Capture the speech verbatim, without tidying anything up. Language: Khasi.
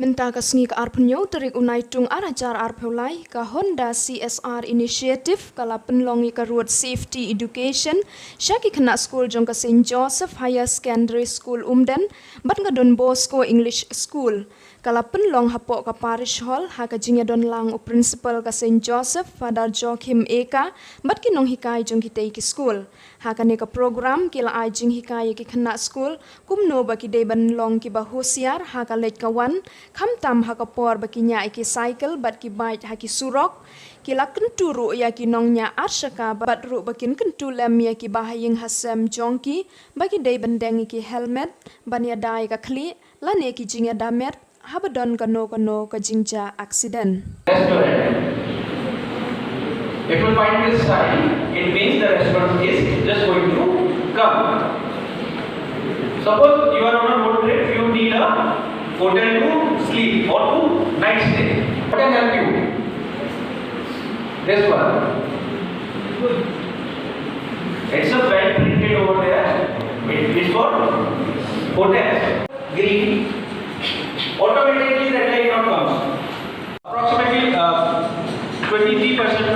Mynta ka sngi ka arphew tarik u Naitung ar hajar arphew lai, ka Honda C S R Initiative ka la pynlong ïa ka Road Safety Education sha ki khynnah skul jong ka Saint Joseph Higher Secondary School Umden bad ka Don Bosco English School. Ka la pynlong hapoh ka Parish Hall ha ka jingïadon lang u Principal ka Saint Joseph, Father Joachim Eka, bad ki nonghikai jong kitei ki skul. Ha kane ka program ki la ai jinghikai ïa ki khynnah skul kumno ba ki dei ban long kiba husiar ha ka leit ka wan, khamtam ha ka por ba ki ñiah ïa ki cycle bad ki bike ha ki surok. Ki la kyntu ruh ïa ki nongñiah arshaka bad ruh ba kin kyntu lem ïa ki bahaïing hasem jong ki ba ki dei ban deng ïa ki helmet, ban ïada ïa ka khlieh lane ki jingïada met haba don kano kano ka jingjia accident. Restaurant. If you find this sign, it means the restaurant is just going to come. Suppose you are on a road trip, you need a hotel to sleep or to night stay. What can help you? This one. It's a bell printed over there. It is for hotels. Green. Automatically red light not comes. Approximately uh, twenty-three percent,